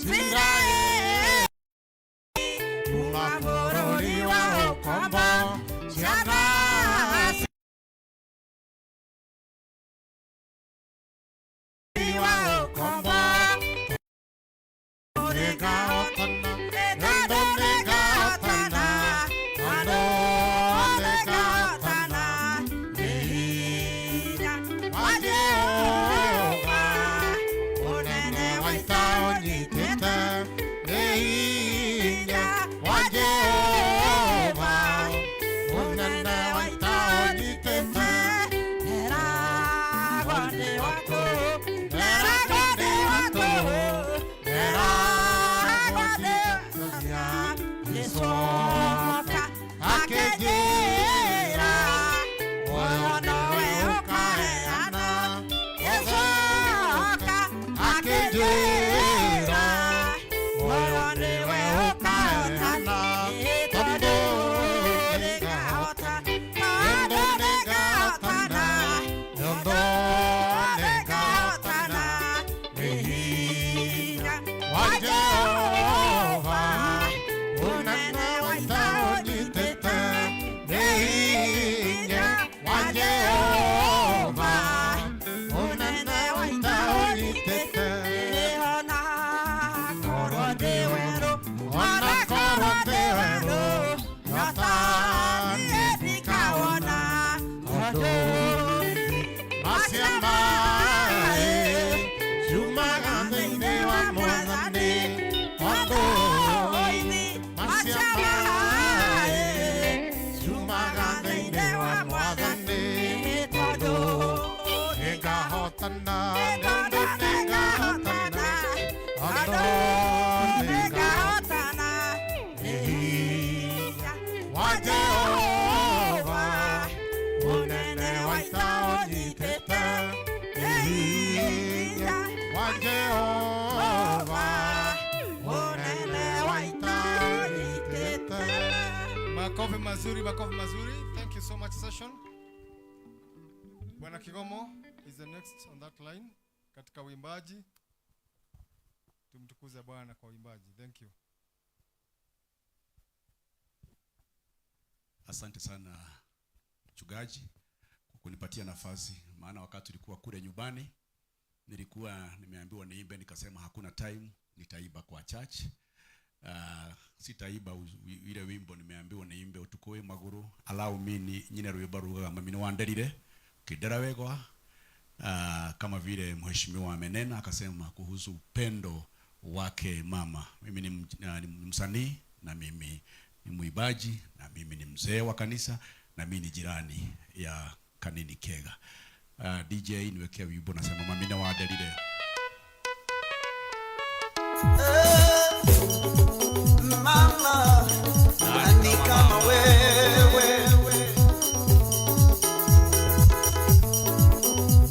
Isiraeli kuma bũrũri wa ũkombo ciana wa ũkombo nĩngahotana tondũ nĩngahotana tondũ nĩngahotana nĩ hinya wa Jehova ũnene wa ita ũnyitĩte nĩ hinya wa Jehova ũnene wa ita ũnyitĩte Nderagwo ndĩ wa tũhũ nderagwo ndĩ wa tũhũ nderagwo ndĩ ngĩcoka akĩnjĩra muoyo nowe ũkaheana ngĩcoka akĩnjĩra muoyo nĩwe ũkaheana tondũ nĩngahota tondũ nĩngahotana tondũ nĩngahotana nĩ hinya wa Jehova ũnene wa ita ũnyitĩte nĩ hinya wa Jehova ũnene wa ita ũnyitĩte ona korwo ndĩ werũ ona korwo ndĩ werũ nyota niĩ ndikawona tondũ maciama ciumaga thĩinĩ wa Mwathani tondũ maciama ciumaga thĩinĩ wa Mwathani tondũ nĩngahotana tondũ nĩngahotana tondũ nĩngahotana nĩ hinya wa Jehova ũnene wa ita ũnyitĩte nĩ hinya wa Jehova ũnene wa ita ũnyitĩte. Makofi mazuri, makofi mazuri. Thank you so much, session. Bwana Kigomo is the next on that line katika uimbaji. Tumtukuze Bwana kwa uimbaji. Thank you. Asante sana mchungaji kwa kunipatia nafasi, maana wakati tulikuwa kule nyumbani nilikuwa nimeambiwa niimbe, nikasema hakuna time, nitaimba kwa church. Sitaimba ile wimbo nimeambiwa niimbe utuku wi maguru, allow me ni nyine rwimbo rugaga mami ni wanderire kindera wegwa. Kama vile mheshimiwa amenena akasema kuhusu upendo wake mama. Mimi ni msanii na mimi ni mwimbaji na mimi ni mzee wa kanisa na mimi ni jirani ya Kanini Kega. DJ niwekea wimbo nasema mami ni wanderire. Mama, nani kama wewe?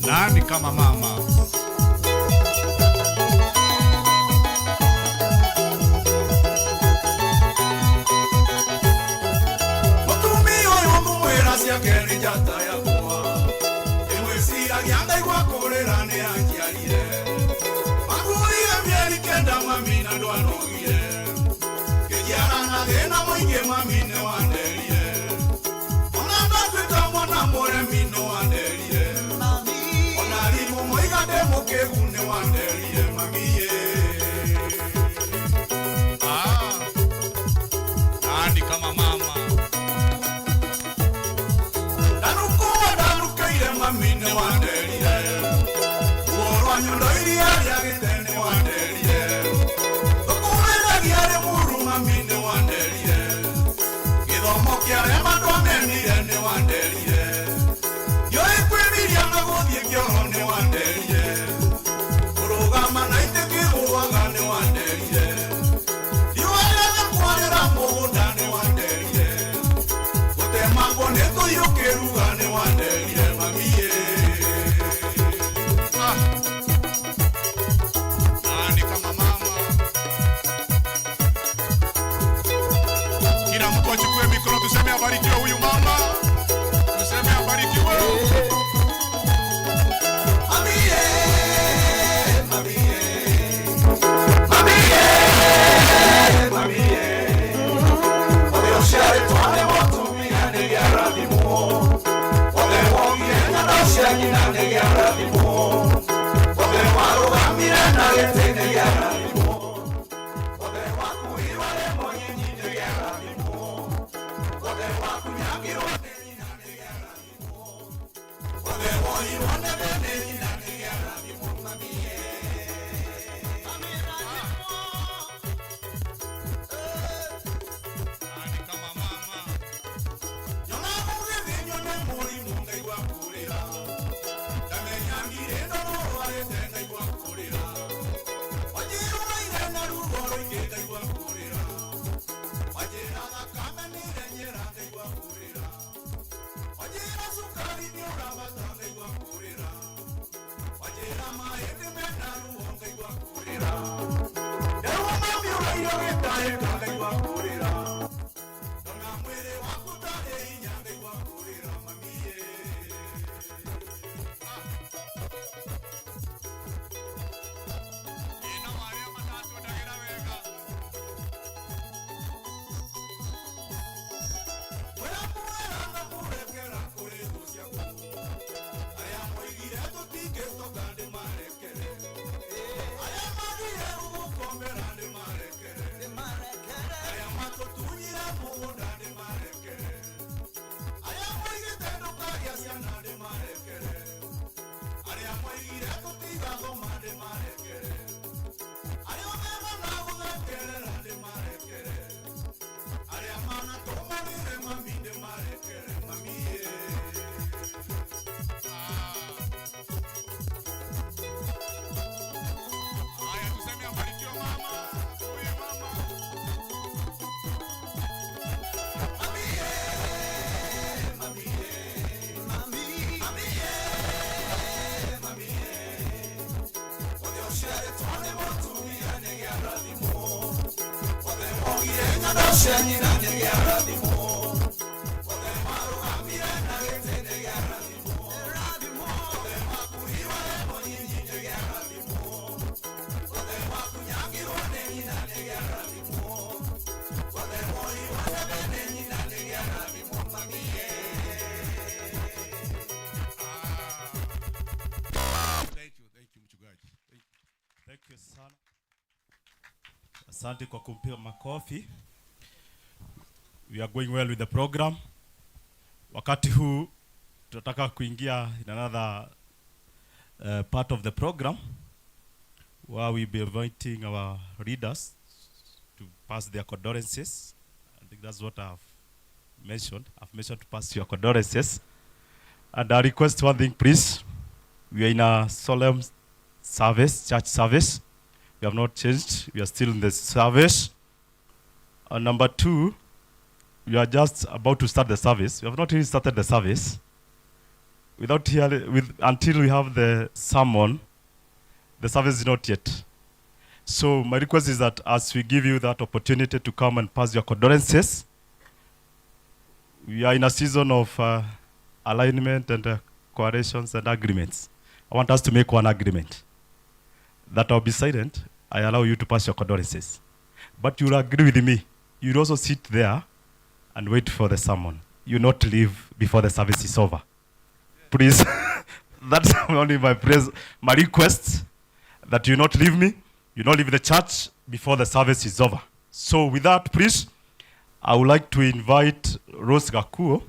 Nani kama mama? Mũtumia ũyũ ngũmwĩra ciake nĩ njata yakwa ĩmwĩciragia ngaigua kũrĩra nĩ anjiarire makuire mĩeri kenda mami na ndwanogire ngĩnjiara na thĩna mũingĩ mami nĩ wanderire ona ndatuĩka mwana mũremi nĩ wanderire ona arimũ moiga ndĩ mũkĩgu nĩ wanderire mami ĩ. Ah, nani kama mama? Ndarukũa ndarũkĩire mami nĩ wanderire ruo rwa nyondo iria rĩa gĩte nĩ wanderire tũkũrĩragia rĩmuru mami nĩ wanderire gĩthomo kĩarema ndwamenire nĩ wanderire ndiũĩ kwĩmiria na gũthiĩ kĩoro nĩ wanderire kũrũgama na itĩ kĩgũaga nĩ wanderire riũa rĩothe kwarĩra mũgũnda nĩ wanderire gũtemangwo nĩ tũiyũkĩruga nĩ wanderire mami ĩ. Ah. Nĩkĩarathimwo othe warũgamire na gĩtĩ nĩkĩarathimwo othe wakuirwo nĩ mũnyinyi nĩkĩarathimwo othe wakunyangirwo nĩ nyina nĩkĩarathimwo othe woirwo nĩ nĩ nyina nĩkĩarathimwo mamie. Nani kama mama? Nyona mũgĩthĩnio nĩ mũrimũ ngaigua kũrĩra ndamenyangire ndorwarĩte ngaigua kũrĩra wanjĩrũraire na ruo rũingĩ ngaigua kũrĩra wanjĩra thakame nĩrenyera ngaigua kũrĩra wanjĩra cukari nĩũrabata ngaigua kũrĩra wanjĩra mahĩndĩ mena ruo ngaigua kũrĩra nderwo mami ũraire ũgĩtahĩka ngaigua kũrĩra ndona mwĩrĩ waku tarĩ hinya ngaigua kũrĩra mamie. Ina marĩa matatwendagĩra wega. Mwĩra muwera na mũrekera kũrĩ thũ ciaku arĩa moigire tũtingĩtoka ndĩmarekere arĩa magire gũgũkombera ndĩmarekere arĩa matũtunyire mũgũnda ndĩmarekere arĩa moigĩte ndũkagĩa ciana ndĩmarekere arĩa moigire tũtigathoma ndĩmarekere arĩa othe managũthekerera ndĩmarekere arĩa manatũmũrire mami ndĩmarekere mamie. Haya, tuseme abarikiwe mama. Huyu mama. Thank you, thank you mchungaji. Thank you. Thank you sana. Asante kwa kumpiga makofi. We are going well with the program. Wakati huu tunataka kuingia in another part of the program where we be inviting our leaders to pass their condolences. I think that's what I've mentioned. I've mentioned to pass your condolences. And I request one thing, please. We are in a solemn service, church service. We have not changed. We are still in the service. And number two, we are just about to start the service. We have not really started the service. Without hearing, with, until we have the sermon, the service is not yet. So my request is that as we give you that opportunity to come and pass your condolences, we are in a season of alignment and coalitions and agreements. I want us to make one agreement. That I'll be silent, I allow you to pass your condolences. But you'll agree with me. You'll also sit there and wait for the sermon. You not leave before the service is over. Please, that's only my praise, my request, that you not leave me, you not leave the church before the service is over. So with that, please, I would like to invite Rose Gakuo,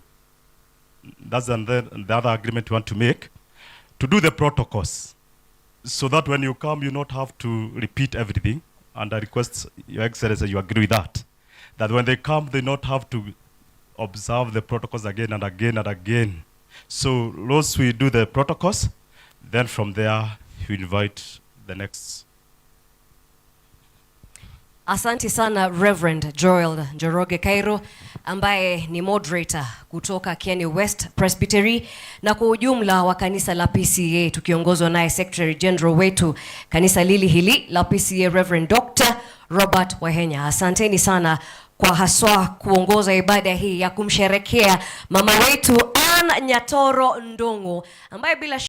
that's the other agreement we want to make, to do the protocols, so that when you come, you not have to repeat everything. And I request Your Excellency, you agree with that. That when they come, they not have to observe the protocols again and again and again. So Rose will do the protocols. Then from there, you invite the next. Asante sana Reverend Joel Njoroge Cairo ambaye ni moderator kutoka Kieni West Presbytery na kwa ujumla wa kanisa la PCEA, tukiongozwa naye Secretary General wetu kanisa lili hili la PCEA, Reverend Dr. Robert Wahenya. Asanteni sana kwa haswa kuongoza ibada hii ya kumsherekea mama wetu Ann Nyatoro Ndung'u ambaye bila